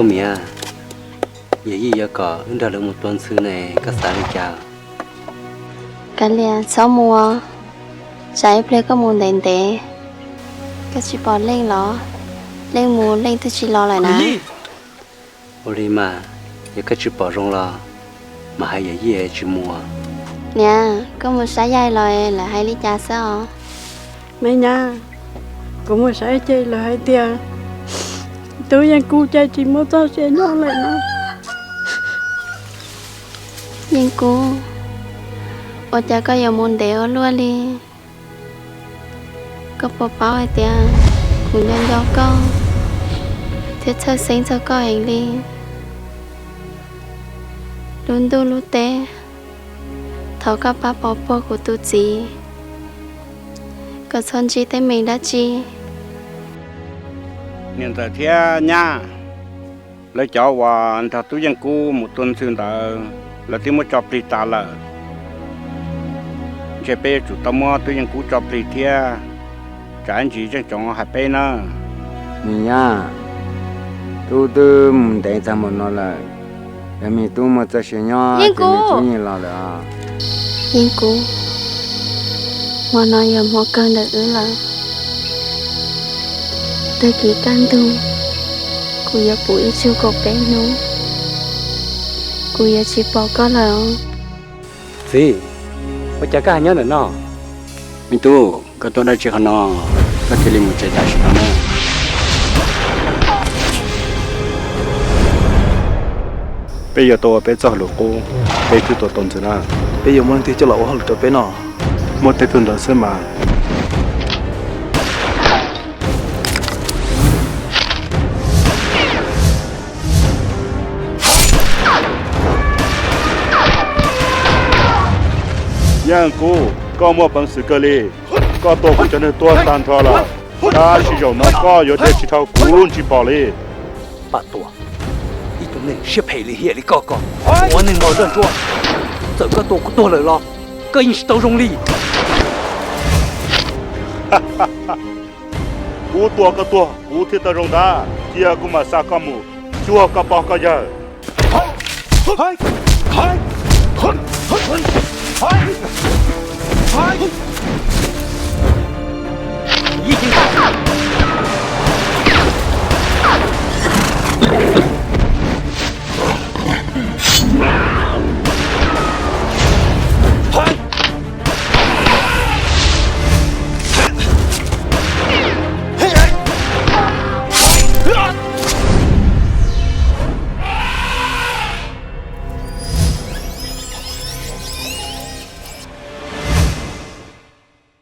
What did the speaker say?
Miav, yawm yij yuav kom wb nrog lawv mus tua ntxhw ne, koj xav li cas? Kav liam, txhob mus, tsam ib pliag koj mus ntev ntev, koj tsis pom Leej los? Leej mus Leej twb tsis los lawm na. Ua li mas, yog koj tsis pom zoo los mas hais yawm yij tsis mus. Niam, koj mus saib yaig los lawv hais li cas xwb os? Me nyab, kuv mus saib ces lawv hais tias Tub Yeej Kub ces tsis muaj txoj sia nyob lawm no. Yeej Kub, ua cas koj yuav mus ntev ua luaj li? Koj puas paub hais tias kuv nco nco koj thiab txhawj xeeb txog koj heev li. Lub ntuj lub teb, thov koj pab pov puag kuv tus txiv kom txhob ntsib teeb meem dab tsi. Niam ntxawm thiab nyab, lawv cov uas nrog Tub Yeej Kub mus tua ntxhw ntawd, lawv twb muab tso plig tas lawm. Ntshe peb yuav tsum tau muab Tub Yeej Kub tso plig thiab, tsam ib ntsis zeej tsoom hais peb na. Me nyab, tub twb mus ntev tag npaum no lawm, yog me tub muaj txoj sia nyob ces me tub yeej los lawm os. Yeej Kub, hmo no yog hmo kawg ntawm wb lawm. Tag kis kaj ntug, kuv yuav pw ib tsug kaum peb hnub, kuv yuav tsis pom koj lawm. Txiv, ua cas koj ho nyob ntawm no? Me tub, koj tuaj dab tsi qhov no, koj cia li mus tsev tam sim no na. Peb yuav tau ua peb txoj hauj lwm qub, peb twb tua tau ntxhw na. Peb yuav muaj leej twg coj los ua hauj lwm rau peb no? Muaj tej tug ntawd xwb mas. Yeej Kub, koj muaj peev xwm kawg li. Koj tua kuv cov neeg tuag tag nrho lawm, tab sis zaum no koj yuav dhia tsis dhau kuv lub ntsis pom li. Pab tua ib tug neeg siab phem lim hiam li koj, koj ua neeg npog zoj ntsuab, txawm koj tua kuv tuag lawm los koj yeej tsis tau zoo li. Kuv tua koj tuag kuv thiaj tau zoo ntag. Cia kuv mam xa koj mus cuag koj pog koj yawg.